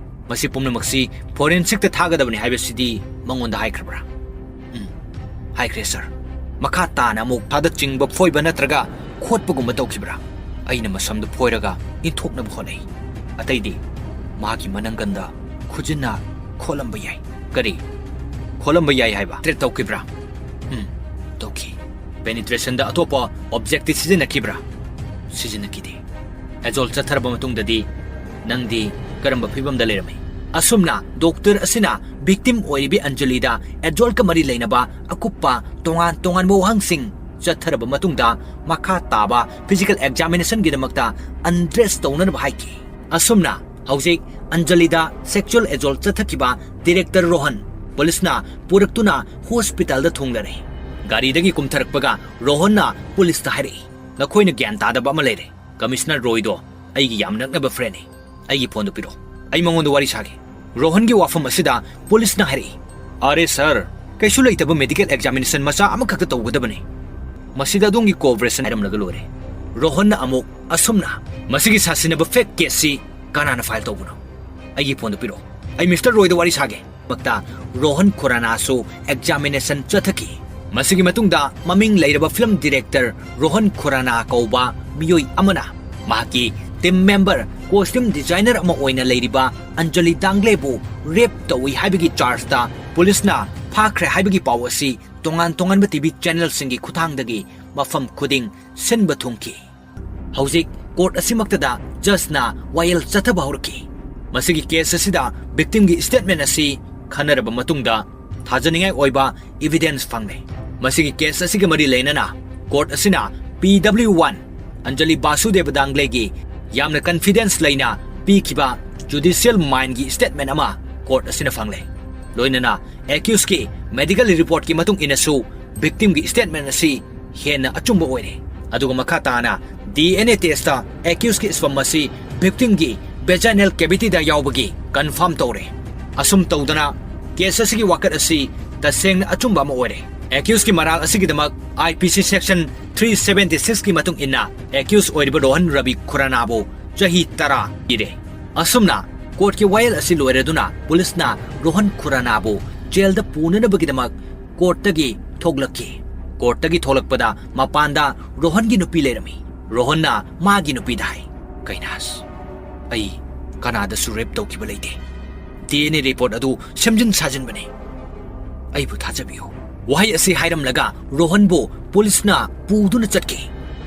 "ꯃꯁꯤ ꯄꯨꯝꯅꯃꯛꯁꯤ ꯐꯣꯔꯦꯟꯁꯤꯛꯇ ꯊꯥꯒꯗꯕꯅꯤ ꯍꯥꯏꯕꯁꯤꯗꯤ ꯃꯉꯣꯟꯗ ꯍꯥꯏꯈ꯭ꯔꯕ꯭ꯔꯥ?" "ꯎꯝ, ꯍꯥꯏꯈ꯭ꯔꯦ, ꯁꯥꯔ꯫" "ꯃꯈꯥ ꯇꯥꯅ ꯑꯃꯨꯛ ꯊꯥꯗ ꯆꯤꯡꯕ ꯐꯣꯏꯕ ꯅꯠꯇ꯭ꯔꯒ ꯈꯣꯠꯄꯒꯨꯝꯕ ꯇꯧꯈꯤꯕ꯭ꯔꯥ?" "ꯑꯩꯅ ꯃꯁꯝꯗꯨ ꯐꯣꯏꯔꯒ ꯏꯟꯊꯣꯛꯅꯕ ꯍꯣꯠꯅꯩ꯫ ꯑꯇꯩꯗꯤ ꯃꯥꯒꯤ ꯃꯅꯪꯒꯟꯗ ꯈꯨꯖꯤꯟꯅ ꯈꯣꯠꯂꯝꯕ ꯌꯥꯏ꯫" "ꯀꯔꯤ? ꯈꯣꯠꯂꯝꯕ ꯌꯥꯏ ꯍꯥꯏꯕ? ꯇ꯭ꯔꯦꯠ ꯇꯧꯈꯤꯕ꯭ꯔꯥ?" "ꯎꯝ, ꯇꯧꯈꯤ꯫" "ꯄꯦꯅꯤꯇ꯭ꯔꯦꯁꯟꯗ ꯑꯇꯣꯞꯄ ꯑꯣꯕꯖꯦꯛꯇꯤ ꯁꯤꯖꯤꯟꯅꯈꯤꯕ꯭ꯔꯥ?" "ꯁꯤꯖꯤꯟꯅꯈꯤꯗꯦ꯫" "ꯑꯦꯖꯣꯜ ꯆꯠꯊꯔꯕ ꯃꯇꯨꯡꯗꯗꯤ ꯅꯪꯗꯤ ꯀꯔꯝꯕ ꯐꯤꯕꯝꯗ ꯂꯩꯔꯝꯃꯤ?" ꯑꯁꯨꯝꯅ ꯗꯣꯛꯇꯔ ꯑꯁꯤꯅ ꯚꯤꯛꯇꯤꯝ ꯑꯣꯏꯔꯤꯕꯤ ꯑꯟꯖꯂꯤꯗ ꯑꯦꯖꯣꯜꯒ ꯃꯔꯤ ꯂꯩꯅꯕ ꯑꯀꯨꯞꯄ ꯇꯣꯉꯥꯟ ꯇꯣꯉꯥꯟꯕ ꯋꯥꯍꯪꯁꯤꯡ ꯆꯠꯊꯔꯕ ꯃꯇꯨꯡꯗ ꯃꯈꯥ ꯇꯥꯕ ꯐꯤꯖꯤꯀꯦꯜ ꯑꯦꯛꯖꯥꯃꯤꯅꯦꯁꯟꯒꯤꯗꯃꯛꯇ ꯑꯟꯗ꯭ꯔꯦꯁ ꯇꯧꯅꯅꯕ ꯍꯥꯏꯈꯤ꯫ ꯑꯁꯨꯝꯅ ꯍꯧꯖꯤꯛ ꯑꯟꯖꯂꯤꯗ ꯁꯦꯛꯁꯨꯑꯦꯜ ꯑꯦꯖꯣꯜ ꯆꯠꯊꯈꯤꯕ ꯗꯤꯔꯦꯛꯇꯔ ꯔꯣꯍꯟ ꯄꯨꯂꯤꯁꯅ ꯄꯨꯔꯛꯇꯨꯅ ꯍꯣꯁꯄꯤꯇꯥꯜꯗ ꯊꯨꯡꯂꯔꯦ꯫ ꯒꯥꯔꯤꯗꯒꯤ ꯀꯨꯝꯊꯔꯛꯄꯒ ꯔꯣꯍꯟꯅ ꯄꯨꯂꯤꯁꯇ ꯍꯥꯏꯔꯛꯏ, "ꯅꯈꯣꯏꯅ ꯒ꯭ꯌꯥꯟ ꯇꯥꯗꯕ ꯑꯃ ꯂꯩꯔꯦ꯫ ꯀꯃꯤꯁꯅꯔ ꯔꯣꯏꯗꯣ ꯑꯩꯒꯤ ꯌꯥꯝ ꯅꯛꯅꯕ ꯐ꯭ꯔꯦꯟꯅꯤ꯫ ꯑꯩꯒꯤ ꯐꯣꯟꯗꯨ ꯄꯤꯔꯛꯑꯣ, ꯑꯩ ꯃꯉꯣꯟꯗ ꯋꯥꯔꯤ ꯁꯥꯒꯦ꯫" ꯔꯣꯍꯟꯒꯤ ꯋꯥꯐꯝ ꯑꯁꯤꯗ ꯄꯨꯂꯤꯁꯅ ꯍꯥꯏꯔꯛꯏ, "ꯑꯔꯦ ꯁꯥꯔ, ꯀꯩꯁꯨ ꯂꯩꯇꯕ ꯃꯦꯗꯤꯀꯦꯜ ꯑꯦꯛꯖꯥꯃꯤꯅꯦꯁꯟ ꯃꯆꯥ ꯑꯃꯈꯛꯇ ꯇꯧꯒꯗꯕꯅꯤ꯫ ꯃꯁꯤꯗ ꯑꯗꯣꯝꯒꯤ ꯀꯣꯑꯣꯄꯔꯦꯁꯟ ꯍꯥꯏꯔꯝꯂꯒ ꯂꯣꯏꯔꯦ꯫" ꯔꯣꯍꯟꯅ ꯑꯃꯨꯛ ꯑꯁꯨꯝꯅ, "ꯃꯁꯤꯒꯤ ꯁꯥꯁꯤꯟꯅꯕ ꯐꯦꯛ ꯀꯦꯁꯁꯤ ꯀꯅꯥꯅ ꯐꯥꯏꯜ ꯇꯧꯕꯅꯣ? ꯑꯩꯒꯤ ꯐꯣꯟꯗꯨ ꯄꯤꯔꯛꯑꯣ, ꯑꯩ ꯃꯤꯁꯇꯔ ꯔꯣꯏꯗ ꯋꯥꯔꯤ ꯁꯥꯒꯦ꯫" ꯃꯛꯇ ꯔꯣꯍꯟ ꯈꯨꯔꯥꯅꯥꯁꯨ ꯑꯦꯛꯖꯥꯃꯤꯅꯦꯁꯟ ꯆꯠꯊꯈꯤ꯫ ꯃꯁꯤꯒꯤ ꯃꯇꯨꯡꯗ ꯃꯃꯤꯡ ꯂꯩꯔꯕ ꯐꯤꯂꯝ ꯗꯤꯔꯦꯛꯇꯔ ꯔꯣꯍꯟ ꯈꯨꯔꯥꯅꯥ ꯀꯧꯕ ꯃꯤꯑꯣꯏ ꯑꯃꯅ ꯃꯍꯥꯛꯀꯤ team member, costume designer ꯑꯃ ꯑꯣꯏꯅ ꯂꯩꯔꯤꯕ ꯑꯟꯖꯂꯤ ꯗꯥꯡꯒ꯭ꯂꯦꯕꯨ rape ꯇꯧꯏ ꯍꯥꯏꯕꯒꯤ chargeꯇ policeꯅ ꯐꯥꯈ꯭ꯔꯦ ꯍꯥꯏꯕꯒꯤ ꯄꯥꯎ ꯑꯁꯤ ꯇꯣꯉꯥꯟ ꯇꯣꯉꯥꯟꯕ TV channelꯁꯤꯡꯒꯤ ꯈꯨꯠꯊꯥꯡꯗꯒꯤ ꯃꯐꯝ ꯈꯨꯗꯤꯡ ꯁꯤꯟꯕ ꯊꯨꯡꯈꯤ꯫ ꯍꯧꯖꯤꯛ court ꯑꯁꯤꯃꯛꯇꯗ judgeꯅ ꯋꯥꯌꯦꯜ ꯆꯠꯊꯕ ꯍꯧꯔꯛꯈꯤ꯫ ꯃꯁꯤꯒꯤ case ꯑꯁꯤꯗ victimꯒꯤ statement ꯑꯁꯤ ꯈꯟꯅꯔꯕ ꯃꯇꯨꯡꯗ ꯊꯥꯖꯅꯤꯡꯉꯥꯏ ꯑꯣꯏꯕ evidence ꯐꯪꯂꯦ꯫ ꯃꯁꯤꯒꯤ case ꯑꯁꯤꯒ ꯃꯔꯤ ꯂꯩꯅꯅ court ꯑꯁꯤꯅ P W one ꯑꯟꯖꯂꯤ ꯕꯥꯁꯨꯗꯦꯕ ꯗꯥꯡꯒ꯭ꯂꯦꯒꯤ ꯌꯥꯝꯅ confidence ꯂꯩꯅ ꯄꯤꯈꯤꯕ judicial mindꯒꯤ statement ꯑꯃ court ꯑꯁꯤꯅ ꯐꯪꯂꯦ꯫ ꯂꯣꯏꯅꯅ accusedꯀꯤ medical reportꯀꯤ ꯃꯇꯨꯡ ꯏꯟꯅꯁꯨ victimꯒꯤ statement ꯑꯁꯤ ꯍꯦꯟꯅ ꯑꯆꯨꯝꯕ ꯑꯣꯏꯔꯦ꯫ ꯑꯗꯨꯒ ꯃꯈꯥ ꯇꯥꯅ DNA testꯇ accusedꯀꯤ sperm ꯑꯁꯤ victimꯒꯤ vaginal cavityꯗ ꯌꯥꯎꯕꯒꯤ confirm ꯇꯧꯔꯦ꯫ ꯑꯁꯨꯝ ꯇꯧꯗꯅ case ꯑꯁꯤꯒꯤ ꯋꯥꯀꯠ ꯑꯁꯤ ꯇꯁꯦꯡꯅ ꯑꯆꯨꯝꯕ ꯑꯃ ꯑꯣꯏꯔꯦ꯫ Accusedꯀꯤ ꯃꯔꯥꯜ ꯑꯁꯤꯒꯤꯗꯃꯛ IPC section three seventy sixꯀꯤ ꯃꯇꯨꯡ ꯏꯟꯅ accused ꯑꯣꯏꯔꯤꯕ ꯔꯣꯍꯟ ꯔꯕꯤ ꯈꯨꯔꯥꯅꯥꯕꯨ ꯆꯍꯤ ꯇꯔꯥ ꯄꯤꯔꯦ꯫ ꯑꯁꯨꯝꯅ courtꯀꯤ ꯋꯥꯌꯦꯜ ꯑꯁꯤ ꯂꯣꯏꯔꯗꯨꯅ policeꯅ ꯔꯣꯍꯟ ꯈꯨꯔꯥꯅꯥꯕꯨ jailꯗ ꯄꯨꯅꯅꯕꯒꯤꯗꯃꯛ courtꯇꯒꯤ ꯊꯣꯛꯂꯛꯈꯤ꯫ Courtꯇꯒꯤ ꯊꯣꯛꯂꯛꯄꯗ ꯃꯄꯥꯟꯗ ꯔꯣꯍꯟꯒꯤ ꯅꯨꯄꯤ ꯂꯩꯔꯝꯃꯤ꯫ ꯔꯣꯍꯟꯅ ꯃꯥꯒꯤ ꯅꯨꯄꯤꯗ ꯍꯥꯏ, "ꯀꯩꯅꯥꯁ, ꯑꯩ ꯀꯅꯥꯗꯁꯨ rape ꯇꯧꯈꯤꯕ ꯂꯩꯇꯦ꯫ DNA report ꯑꯗꯨ ꯁꯦꯝꯖꯤꯟ ꯁꯥꯖꯤꯟꯕꯅꯤ꯫ ꯑꯩꯕꯨ ꯊꯥꯖꯕꯤꯌꯨ꯫" ꯋꯥꯍꯩ ꯑꯁꯤ ꯍꯥꯏꯔꯝꯂꯒ ꯔꯣꯍꯟꯕꯨ policeꯅ ꯄꯨꯗꯨꯅ ꯆꯠꯈꯤ꯫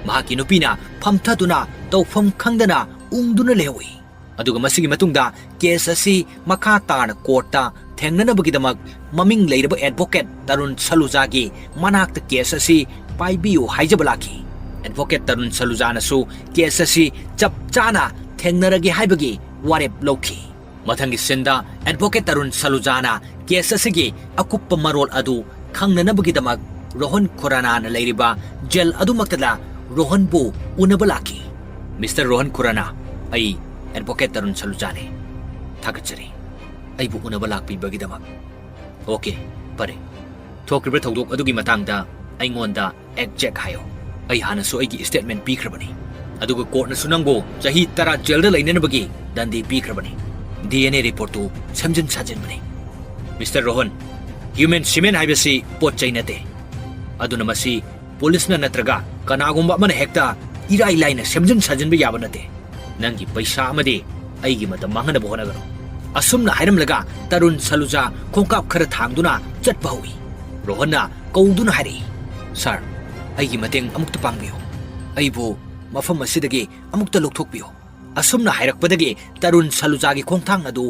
ꯃꯍꯥꯛꯀꯤ ꯅꯨꯄꯤꯅ ꯐꯝꯊꯗꯨꯅ ꯇꯧꯐꯝ ꯈꯪꯗꯅ ꯎꯪꯗꯨꯅ ꯂꯩꯍꯧꯏ꯫ ꯑꯗꯨꯒ ꯃꯁꯤꯒꯤ ꯃꯇꯨꯡꯗ case ꯑꯁꯤ ꯃꯈꯥ ꯇꯥꯅ courtꯇ ꯊꯦꯡꯅꯅꯕꯒꯤꯗꯃꯛ ꯃꯃꯤꯡ ꯂꯩꯔꯕ advocate ꯇꯔꯨꯟ ꯁꯂꯨꯖꯥꯒꯤ ꯃꯅꯥꯛꯇ case ꯑꯁꯤ ꯄꯥꯏꯕꯤꯌꯨ ꯍꯥꯏꯖꯕ ꯂꯥꯛꯈꯤ꯫ Advocate ꯇꯔꯨꯟ ꯁꯂꯨꯖꯥꯅꯁꯨ case ꯑꯁꯤ ꯆꯞ ꯆꯥꯅ ꯊꯦꯡꯅꯔꯒꯦ ꯍꯥꯏꯕꯒꯤ ꯋꯥꯔꯦꯞ ꯂꯧꯈꯤ꯫ ꯃꯊꯪꯒꯤ sceneꯗ advocate ꯇꯔꯨꯟ ꯁꯂꯨꯖꯥꯅ case ꯑꯁꯤꯒꯤ ꯑꯀꯨꯞꯄ ꯃꯔꯣꯜ ꯑꯗꯨ ꯈꯪꯅꯅꯕꯒꯤꯗꯃꯛ ꯔꯣꯍꯟ ꯈꯨꯔꯥꯅꯥꯅ ꯂꯩꯔꯤꯕ jail ꯑꯗꯨꯃꯛꯇꯗ ꯔꯣꯍꯟꯕꯨ ꯎꯅꯕ ꯂꯥꯛꯈꯤ꯫ "Mister ꯔꯣꯍꯟ ꯈꯨꯔꯥꯅꯥ, ꯑꯩ advocate ꯇꯔꯨꯟ ꯁꯂꯨꯖꯥꯅꯤ꯫ ꯊꯥꯒꯠꯆꯔꯤ ꯑꯩꯕꯨ ꯎꯅꯕ ꯂꯥꯛꯄꯤꯕꯒꯤꯗꯃꯛ꯫ Okay, ꯐꯔꯦ꯫ ꯊꯣꯛꯈ꯭ꯔꯤꯕ ꯊꯧꯗꯣꯛ ꯑꯗꯨꯒꯤ ꯃꯇꯥꯡꯗ ꯑꯩꯉꯣꯟꯗ exact ꯍꯥꯏꯌꯨ꯫ ꯑꯩ ꯍꯥꯟꯅꯁꯨ ꯑꯩꯒꯤ statement ꯄꯤꯈ꯭ꯔꯕꯅꯤ꯫ ꯑꯗꯨꯒ courtꯅꯁꯨ ꯅꯪꯕꯨ ꯆꯍꯤ ꯇꯔꯥ jailꯗ ꯂꯩꯅꯅꯕꯒꯤ ꯗꯟꯗꯤ ꯄꯤꯈ꯭ꯔꯕꯅꯤ꯫ DNA reportꯇꯨ ꯁꯦꯝꯖꯤꯟ ꯁꯥꯖꯤꯟꯕꯅꯤ꯫" "Mister ꯔꯣꯍꯟ, human semen ꯍꯥꯏꯕꯁꯤ ꯄꯣꯠ ꯆꯩ ꯅꯠꯇꯦ꯫ ꯑꯗꯨꯅ ꯃꯁꯤ policeꯅ ꯅꯠꯇ꯭ꯔꯒ ꯀꯅꯥꯒꯨꯝꯕ ꯑꯃꯅ ꯍꯦꯛꯇ ꯏꯔꯥꯏ ꯂꯥꯏꯅ ꯁꯦꯝꯖꯤꯟ ꯁꯥꯖꯤꯟꯕ ꯌꯥꯕ ꯅꯠꯇꯦ꯫ ꯅꯪꯒꯤ ꯄꯩꯁꯥ ꯑꯃꯗꯤ ꯑꯩꯒꯤ ꯃꯇꯝ ꯃꯥꯡꯍꯟꯅꯕ ꯍꯣꯠꯅꯒꯅꯨ꯫ ꯑꯁꯨꯝꯅ ꯍꯥꯏꯔꯝꯂꯒ ꯇꯔꯨꯟ ꯁꯂꯨꯖꯥ ꯈꯣꯡꯀꯥꯞ ꯈꯔ ꯊꯥꯡꯗꯨꯅ ꯆꯠꯄ ꯍꯧꯏ꯫ ꯔꯣꯍꯟꯅ ꯀꯧꯗꯨꯅ ꯍꯥꯏꯔꯛꯏ, "ꯁꯥꯔ, ꯑꯩꯒꯤ ꯃꯇꯦꯡ ꯑꯃꯨꯛꯇ ꯄꯥꯡꯕꯤꯌꯨ꯫ ꯑꯩꯕꯨ ꯃꯐꯝ ꯑꯁꯤꯗꯒꯤ ꯑꯃꯨꯛꯇ ꯂꯧꯊꯣꯛꯄꯤꯌꯨ"꯫ ꯑꯁꯨꯝꯅ ꯍꯥꯏꯔꯛꯄꯗꯒꯤ ꯇꯔꯨꯟ ꯁꯂꯨꯖꯥꯒꯤ ꯈꯣꯡꯊꯥꯡ ꯑꯗꯨ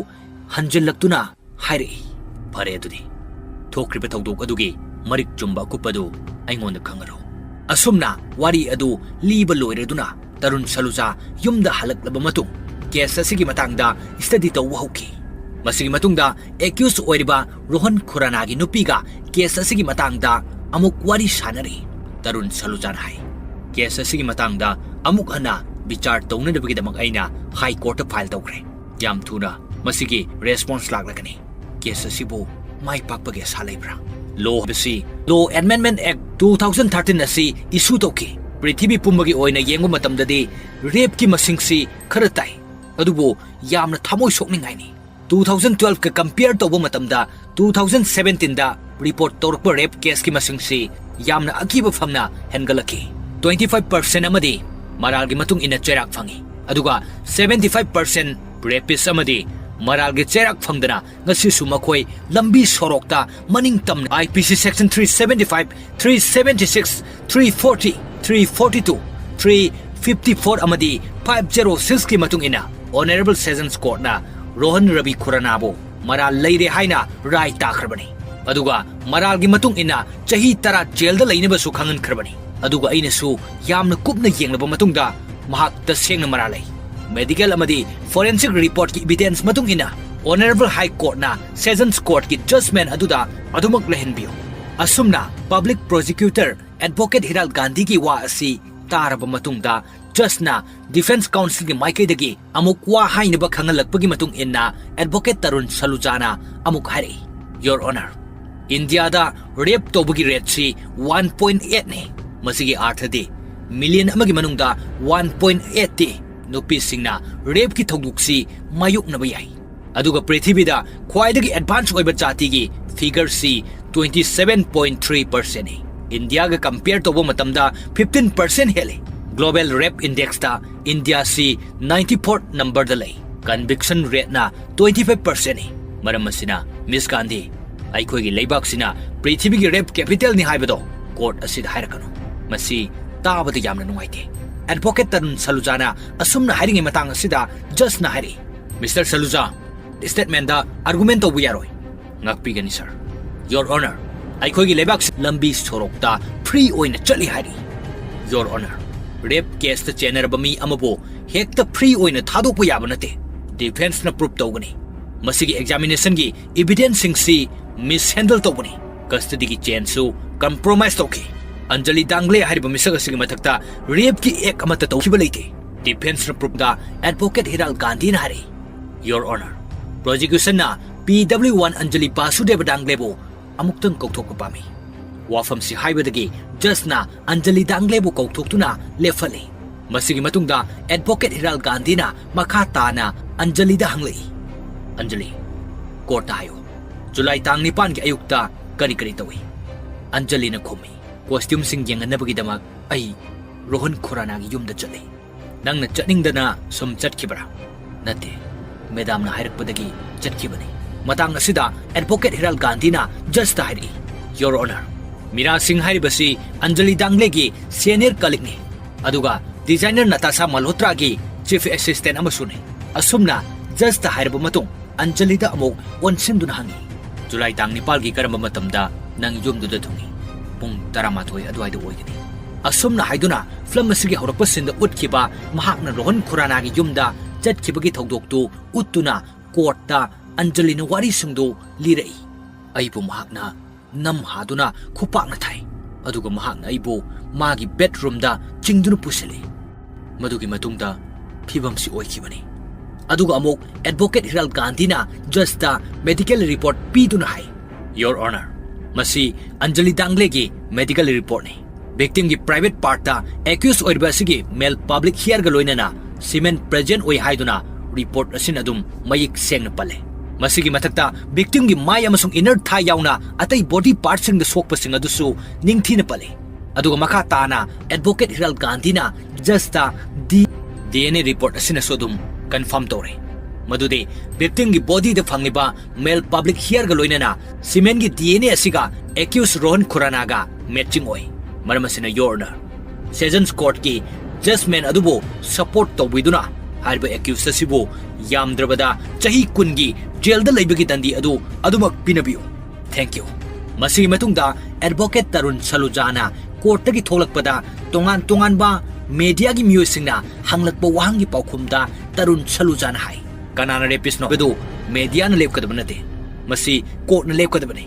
ꯍꯟꯖꯤꯜꯂꯛꯇꯨꯅ ꯍꯥꯏꯔꯛꯏ, "ꯐꯔꯦ ꯑꯗꯨꯗꯤ, ꯊꯣꯛꯈ꯭ꯔꯤꯕ ꯊꯧꯗꯣꯛ ꯑꯗꯨꯒꯤ ꯃꯔꯤꯛ ꯆꯨꯝꯕ ꯑꯀꯨꯞꯄꯗꯨ ꯑꯩꯉꯣꯟꯗ ꯈꯪꯍꯜꯂꯨ"꯫ ꯑꯁꯨꯝꯅ ꯋꯥꯔꯤ ꯑꯗꯨ ꯂꯤꯕ ꯂꯣꯏꯔꯗꯨꯅ ꯇꯔꯨꯟ ꯁꯂꯨꯖꯥ ꯌꯨꯝꯗ ꯍꯜꯂꯛꯂꯕ ꯃꯇꯨꯡ ꯀꯦꯁ ꯑꯁꯤꯒꯤ ꯃꯇꯥꯡꯗ ꯁ꯭ꯇꯗꯤ ꯇꯧꯕ ꯍꯧꯈꯤ꯫ ꯃꯁꯤꯒꯤ ꯃꯇꯨꯡꯗ ꯑꯦꯀ꯭ꯌꯨꯁ ꯑꯣꯏꯔꯤꯕ ꯔꯣꯍꯟ ꯈꯨꯔꯥꯅꯥꯒꯤ ꯅꯨꯄꯤꯒ ꯀꯦꯁ ꯑꯁꯤꯒꯤ ꯃꯇꯥꯡꯗ ꯑꯃꯨꯛ ꯋꯥꯔꯤ ꯁꯥꯅꯔꯤ꯫ ꯇꯔꯨꯟ ꯁꯂꯨꯖꯥꯅ ꯍꯥꯏ, "ꯀꯦꯁ ꯑꯁꯤꯒꯤ ꯃꯇꯥꯡꯗ ꯑꯃꯨꯛ ꯍꯟꯅ ꯕꯤꯆꯥꯔ ꯇꯧꯅꯅꯕꯒꯤꯗꯃꯛ ꯑꯩꯅ ꯍꯥꯏ ꯀꯣꯔꯠꯇ ꯐꯥꯏꯜ ꯇꯧꯈ꯭ꯔꯦ꯫ ꯌꯥꯝ ꯊꯨꯅ ꯃꯁꯤꯒꯤ ꯔꯦꯁꯄꯣꯟꯁ ꯂꯥꯛꯂꯒꯅꯤ꯫ ꯀꯦꯁ ꯑꯁꯤꯕꯨ ꯃꯥꯏ ꯄꯥꯛꯄꯒꯤ ꯑꯁꯥ ꯂꯩꯕ꯭ꯔꯥ?" ꯂꯣ ꯍꯥꯏꯕꯁꯤ, Law Amendment Act two thousand thirteen ꯑꯁꯤ ꯏꯁꯨ ꯇꯧꯈꯤ꯫ ꯄ꯭ꯔꯤꯊꯤꯕꯤ ꯄꯨꯝꯕꯒꯤ ꯑꯣꯏꯅ ꯌꯦꯡꯕ ꯃꯇꯝꯗꯗꯤ ꯔꯦꯞꯀꯤ ꯃꯁꯤꯡꯁꯤ ꯈꯔ ꯇꯥꯏ, ꯑꯗꯨꯕꯨ ꯌꯥꯝꯅ ꯊꯃꯣꯏ ꯁꯣꯛꯅꯤꯡꯉꯥꯏꯅꯤ꯫ Two thousand twelve ꯀ ꯀꯝꯄꯤꯌꯔ ꯇꯧꯕ ꯃꯇꯝꯗ two thousand seventeen ꯗ ꯔꯤꯄꯣꯔꯠ ꯇꯧꯔꯛꯄ ꯔꯦꯞ ꯀꯦꯁꯀꯤ ꯃꯁꯤꯡꯁꯤ ꯌꯥꯝꯅ ꯑꯀꯤꯕ ꯐꯪꯅ ꯍꯦꯟꯒꯠꯂꯛꯈꯤ꯫ Twenty five percent ꯑꯃꯗꯤ ꯃꯔꯥꯜꯒꯤ ꯃꯇꯨꯡ ꯏꯟꯅ ꯆꯩꯔꯥꯛ ꯐꯪꯏ, ꯑꯗꯨꯒ seventy five percent ꯔꯦꯄꯤꯁ ꯑꯃꯗꯤ ꯃꯔꯥꯜꯒꯤ ꯆꯩꯔꯥꯛ ꯐꯪꯗꯅ ꯉꯁꯤꯁꯨ ꯃꯈꯣꯏ ꯂꯝꯕꯤ ꯁꯣꯔꯣꯛꯇ ꯃꯅꯤꯡ ꯇꯝꯅ I P C section three seventy five, three seventy six, three forty, three forty two, three fifty four ꯑꯃꯗꯤ five zero six ꯀꯤ ꯃꯇꯨꯡ ꯏꯟꯅ Honourable Sessions Court ꯅ ꯔꯣꯍꯟ ꯔꯕꯤ ꯈꯨꯔꯥꯅꯥꯕꯨ ꯃꯔꯥꯜ ꯂꯩꯔꯦ ꯍꯥꯏꯅ ꯔꯥꯏ ꯇꯥꯈ꯭ꯔꯕꯅꯤ꯫ ꯑꯗꯨꯒ ꯃꯔꯥꯜꯒꯤ ꯃꯇꯨꯡ ꯏꯟꯅ ꯆꯍꯤ ꯇꯔꯥ ꯖꯦꯜꯗ ꯂꯩꯅꯕꯁꯨ ꯈꯪꯍꯟꯈ꯭ꯔꯕꯅꯤ꯫ ꯑꯗꯨꯒ ꯑꯩꯅꯁꯨ ꯌꯥꯝꯅ ꯀꯨꯞꯅ ꯌꯦꯡꯂꯕ ꯃꯇꯨꯡꯗ ꯃꯍꯥꯛ ꯇꯁꯦꯡꯅ ꯃꯔꯥꯜ ꯂꯩ꯫ ꯃꯦꯗꯤꯀꯦꯜ ꯑꯃꯗꯤ ꯐꯣꯔꯦꯟꯁꯤꯛ ꯔꯤꯄꯣꯔꯠꯀꯤ ꯏꯕꯤꯗꯦꯟꯁ ꯃꯇꯨꯡ ꯏꯟꯅ Honourable High Court ꯅ Sessions Court ꯀꯤ ꯖꯖꯃꯦꯟ ꯑꯗꯨꯗ ꯑꯗꯨꯃꯛ ꯂꯩꯍꯟꯕꯤꯌꯨ꯫ ꯑꯁꯨꯝꯅ ꯄꯕ꯭ꯂꯤꯛ ꯄ꯭ꯔꯣꯁꯤꯀ꯭ꯌꯨꯇꯔ ꯑꯦꯗꯚꯣꯀꯦꯠ ꯍꯤꯔꯥꯜ ꯒꯥꯟꯙꯤꯒꯤ ꯋꯥ ꯑꯁꯤ ꯇꯥꯔꯕ ꯃꯇꯨꯡꯗ ꯖꯖꯅ ꯗꯤꯐꯦꯟꯁ ꯀꯥꯎꯟꯁꯤꯜꯒꯤ ꯃꯥꯏꯀꯩꯗꯒꯤ ꯑꯃꯨꯛ ꯋꯥ ꯍꯥꯏꯅꯕ ꯈꯪꯍꯜꯂꯛꯄꯒꯤ ꯃꯇꯨꯡ ꯏꯟꯅ ꯑꯦꯗꯚꯣꯀꯦꯠ ꯇꯔꯨꯟ ꯁꯂꯨꯖꯥꯅ ꯑꯃꯨꯛ ꯍꯥꯏꯔꯛꯏ, "Your Honour, ꯏꯟꯗꯤꯌꯥꯗ ꯔꯦꯞ ꯇꯧꯕꯒꯤ ꯔꯦꯠꯁꯤ one point eight ꯅꯤ꯫ ꯃꯁꯤꯒꯤ ꯑꯥꯔꯊꯗꯤ ꯃꯤꯂꯤꯌꯟ ꯑꯃꯒꯤ ꯃꯅꯨꯡꯗ one point eight ꯇꯤ ꯅꯨꯄꯤꯁꯤꯡꯅ ꯔꯦꯞꯀꯤ ꯊꯧꯗꯣꯛꯁꯤ ꯃꯥꯌꯣꯛꯅꯕ ꯌꯥꯏ꯫ ꯑꯗꯨꯒ ꯄ꯭ꯔꯤꯊꯤꯕꯤꯗ ꯈ꯭ꯋꯥꯏꯗꯒꯤ ꯑꯦꯗꯚꯥꯟꯁ ꯑꯣꯏꯕ ꯖꯥꯇꯤꯒꯤ ꯐꯤꯒꯔꯁꯤ twenty seven point three percent ꯅꯤ꯫ ꯏꯟꯗꯤꯌꯥꯒ ꯀꯝꯄꯤꯌꯔ ꯇꯧꯕ ꯃꯇꯝꯗ fifteen percent ꯍꯦꯜꯂꯤ꯫ Global Rape Indexꯇ ꯏꯟꯗꯤꯌꯥꯁꯤ ninety fourth numberꯗ ꯂꯩ꯫ Conviction rateꯅ twenty five percentꯅꯤ꯫ ꯃꯔꯝ ꯑꯁꯤꯅ, ꯃꯤꯁ ꯒꯥꯟꯙꯤ, ꯑꯩꯈꯣꯏꯒꯤ ꯂꯩꯕꯥꯛꯁꯤꯅ ꯄ꯭ꯔꯤꯊꯤꯕꯤꯒꯤ rape capitalꯅꯤ ꯍꯥꯏꯕꯗꯣ court ꯑꯁꯤꯗ ꯍꯥꯏꯔꯛꯀꯅꯨ꯫ ꯃꯁꯤ ꯇꯥꯕꯗ ꯌꯥꯝꯅ ꯅꯨꯡꯉꯥꯏꯇꯦ꯫ Advocate ꯇꯔꯨꯟ ꯁꯂꯨꯖꯥꯅ ꯑꯁꯨꯝꯅ ꯍꯥꯏꯔꯤꯉꯩ ꯃꯇꯥꯡ ꯑꯁꯤꯗ judgeꯅ ꯍꯥꯏꯔꯛꯏ, "Mister Saluja, statementꯗ argument ꯇꯧꯕ ꯌꯥꯔꯣꯏ꯫" "ꯉꯥꯛꯄꯤꯒꯅꯤ, sir꯫" "Your Honor, ꯑꯩꯈꯣꯏꯒꯤ ꯂꯩꯕꯥꯛꯁꯤ ꯂꯝꯕꯤ ꯁꯣꯔꯣꯛꯇ free ꯑꯣꯏꯅ ꯆꯠꯂꯤ ꯍꯥꯏꯔꯤ꯫" "Your Honor, rape caseꯇ ꯆꯦꯟꯅꯔꯕ ꯃꯤ ꯑꯃꯕꯨ ꯍꯦꯛꯇ free ꯑꯣꯏꯅ ꯊꯥꯗꯣꯛꯄ ꯌꯥꯕ ꯅꯠꯇꯦ꯫ Defenceꯅ prove ꯇꯧꯒꯅꯤ꯫ ꯃꯁꯤꯒꯤ examinationꯒꯤ evidenceꯁꯤꯡꯁꯤ mishandle ꯇꯧꯕꯅꯤ꯫ Custodyꯒꯤ chainꯁꯨ compromise ꯇꯧꯈꯤ꯫ ꯑꯟꯖꯂꯤ ꯗꯥꯡꯒ꯭ꯂꯦ ꯍꯥꯏꯔꯤꯕ ꯃꯤꯁꯛ ꯑꯁꯤꯒꯤ ꯃꯊꯛꯇ rapeꯀꯤ act ꯑꯃꯠꯇ ꯇꯧꯈꯤꯕ ꯂꯩꯇꯦ꯫ Defenceꯅ proof ꯇ Advocate ꯍꯤꯔꯥꯜ ꯒꯥꯟꯙꯤꯅ ꯍꯥꯏꯔꯛꯏ, "Your Honor, prosecutionꯅ P W one Anjali ꯕꯥꯁꯨꯗꯦꯕ ꯗꯥꯡꯒ꯭ꯂꯦꯕꯨ ꯑꯃꯨꯛꯇꯪ ꯀꯧꯊꯣꯛꯄ ꯄꯥꯝꯃꯤ꯫" ꯋꯥꯐꯝꯁꯤ ꯍꯥꯏꯕꯗꯒꯤ judgeꯅ ꯑꯟꯖꯂꯤ ꯗꯥꯡꯒ꯭ꯂꯦꯕꯨ ꯀꯧꯊꯣꯛꯇꯨꯅ ꯂꯦꯞꯍꯜꯂꯤ꯫ ꯃꯁꯤꯒꯤ ꯃꯇꯨꯡꯗ Advocate ꯍꯤꯔꯥꯜ ꯒꯥꯟꯙꯤꯅ ꯃꯈꯥ ꯇꯥꯅ ꯑꯟꯖꯂꯤꯗ ꯍꯪꯂꯛꯏ, "ꯑꯟꯖꯂꯤ, courtꯇ ꯍꯥꯏꯌꯨ, ꯖꯨꯂꯥꯏ ꯇꯥꯡ ꯅꯤꯄꯥꯟꯒꯤ ꯑꯌꯨꯛꯇ ꯀꯔꯤ ꯀꯔꯤ ꯇꯧꯏ?" ꯑꯟꯖꯂꯤꯅ ꯈꯨꯝꯃꯤ, "Costumeꯁꯤꯡ ꯌꯦꯡꯍꯟꯅꯕꯒꯤꯗꯃꯛ ꯑꯩ ꯔꯣꯍꯟ ꯈꯨꯔꯥꯅꯥꯒꯤ ꯌꯨꯝꯗ ꯆꯠꯂꯤ꯫" "ꯅꯪꯅ ꯆꯠꯅꯤꯡꯗꯅ ꯁꯨꯝ ꯆꯠꯈꯤꯕ꯭ꯔꯥ?" "ꯅꯠꯇꯦ, madamꯅ ꯍꯥꯏꯔꯛꯄꯗꯒꯤ ꯆꯠꯈꯤꯕꯅꯤ꯫" ꯃꯇꯥꯡ ꯑꯁꯤꯗ Advocate ꯍꯤꯔꯥꯜ ꯒꯥꯟꯙꯤꯅ judgeꯇ ꯍꯥꯏꯔꯛꯏ, "Your Honor, ꯃꯤꯔꯥ ꯁꯤꯡ ꯍꯥꯏꯔꯤꯕꯁꯤ ꯑꯟꯖꯂꯤ ꯗꯥꯡꯒ꯭ꯂꯦꯒꯤ senior colleagueꯅꯤ, ꯑꯗꯨꯒ designer ꯅꯇꯥꯁꯥ ꯃꯜꯍꯣꯇ꯭ꯔꯥꯒꯤ chief assistant ꯑꯃꯁꯨꯅꯤ꯫" ꯑꯁꯨꯝꯅ judgeꯇ ꯍꯥꯏꯔꯕ ꯃꯇꯨꯡ ꯑꯟꯖꯂꯤꯗ ꯑꯃꯨꯛ ꯑꯣꯟꯁꯤꯟꯗꯨꯅ ꯍꯪꯉꯤ, "ꯖꯨꯂꯥꯏ ꯇꯥꯡ ꯅꯤꯄꯥꯜꯒꯤ ꯀꯔꯝꯕ ꯃꯇꯝꯗ ꯅꯪ ꯌꯨꯝꯗꯨꯗ ꯊꯨꯡꯉꯤ?" "ꯄꯨꯡ ꯇꯔꯥꯃꯥꯊꯣꯏ ꯑꯗꯨꯋꯥꯏꯗ ꯑꯣꯏꯒꯅꯤ꯫" ꯑꯁꯨꯝꯅ ꯍꯥꯏꯗꯨꯅ film ꯑꯁꯤꯒꯤ ꯍꯧꯔꯛꯄ sceneꯗ ꯎꯠꯈꯤꯕ ꯃꯍꯥꯛꯅ ꯔꯣꯍꯟ ꯈꯨꯔꯥꯅꯥꯒꯤ ꯌꯨꯝꯗ ꯆꯠꯈꯤꯕꯒꯤ ꯊꯧꯗꯣꯛꯇꯨ ꯎꯠꯇꯨꯅ courtꯇ ꯑꯟꯖꯂꯤꯅ ꯋꯥꯔꯤꯁꯤꯡꯗꯨ ꯂꯤꯔꯛꯏ꯫ "ꯑꯩꯕꯨ ꯃꯍꯥꯛꯅ ꯅꯝꯍꯥꯗꯨꯅ ꯈꯨꯄꯥꯛꯅ ꯊꯥꯏ, ꯑꯗꯨꯒ ꯃꯍꯥꯛꯅ ꯑꯩꯕꯨ ꯃꯥꯒꯤ bedroomꯗ ꯆꯤꯡꯗꯨꯅ ꯄꯨꯁꯤꯜꯂꯤ꯫ ꯃꯗꯨꯒꯤ ꯃꯇꯨꯡꯗ ꯐꯤꯕꯝꯁꯤ ꯑꯣꯏꯈꯤꯕꯅꯤ꯫" ꯑꯗꯨꯒ ꯑꯃꯨꯛ Advocate ꯍꯤꯔꯥꯜ ꯒꯥꯟꯙꯤꯅ judgeꯇ medical report ꯄꯤꯗꯨꯅ ꯍꯥꯏ, "Your Honor, ꯃꯁꯤ ꯑꯟꯖꯂꯤ ꯗꯥꯡꯒ꯭ꯂꯦꯒꯤ medical reportꯅꯤ꯫ Victimꯒꯤ private partꯇ accused ꯑꯣꯏꯔꯤꯕ ꯑꯁꯤꯒꯤ male public hairꯒ ꯂꯣꯏꯅꯅ semen present ꯑꯣꯏ ꯍꯥꯏꯗꯨꯅ report ꯑꯁꯤꯅ ꯑꯗꯨꯝ ꯃꯌꯦꯛ ꯁꯦꯡꯅ ꯄꯜꯂꯦ꯫ ꯃꯁꯤꯒꯤ ꯃꯊꯛꯇ victimꯒꯤ ꯃꯥꯏ ꯑꯃꯁꯨꯡ inner thigh ꯌꯥꯎꯅ ꯑꯇꯩ body partꯁꯤꯡꯗ ꯁꯣꯛꯄꯁꯤꯡ ꯑꯗꯨꯁꯨ ꯅꯤꯡꯊꯤꯅ ꯄꯜꯂꯤ꯫ ꯑꯗꯨꯒ ꯃꯈꯥ ꯇꯥꯅ advocate ꯍꯤꯔꯥꯜ ꯒꯥꯟꯙꯤꯅ judgeꯇ D DNA report ꯑꯁꯤꯅꯁꯨ ꯑꯗꯨꯝ confirm ꯇꯧꯔꯦ ꯃꯗꯨꯗꯤ victimꯒꯤ bodyꯗ ꯐꯪꯂꯤꯕ male pubic hairꯒ ꯂꯣꯏꯅꯅ semenꯒꯤ DNA ꯑꯁꯤꯒ accused ꯔꯣꯍꯟ ꯈꯨꯔꯥꯅꯥꯒ matching ꯑꯣꯏ꯫ ꯃꯔꯝ ꯑꯁꯤꯅ, Your Honour, Sessions Courtꯀꯤ judgment ꯑꯗꯨꯕꯨ support ꯇꯧꯕꯤꯗꯨꯅ ꯍꯥꯏꯔꯤꯕ accused ꯑꯁꯤꯕꯨ ꯌꯥꯝꯗ꯭ꯔꯕꯗ ꯆꯍꯤ ꯀꯨꯟꯒꯤ jailꯗ ꯂꯩꯕꯒꯤ ꯗꯟꯗꯤ ꯑꯗꯨ ꯑꯗꯨꯃꯛ ꯄꯤꯅꯕꯤꯌꯨ꯫ Thank you꯫ ꯃꯁꯤꯒꯤ ꯃꯇꯨꯡꯗ advocate ꯇꯔꯨꯟ ꯁꯂꯨꯖꯥꯅ courtꯇꯒꯤ ꯊꯣꯛꯂꯛꯄꯗ ꯇꯣꯉꯥꯟ ꯇꯣꯉꯥꯟꯕ mediaꯒꯤ ꯃꯤꯑꯣꯏꯁꯤꯡꯅ ꯍꯪꯂꯛꯄ ꯋꯥꯍꯪꯒꯤ ꯄꯥꯎꯈꯨꯝꯗ ꯇꯔꯨꯟ ꯁꯂꯨꯖꯥꯅ ꯍꯥꯏ, ꯀꯅꯥꯅ rapistꯅꯣ ꯍꯥꯏꯕꯗꯨ mediaꯅ ꯂꯦꯞꯀꯗꯕ ꯅꯠꯇꯦ꯫ ꯃꯁꯤ courtꯅ ꯂꯦꯞꯀꯗꯕꯅꯤ꯫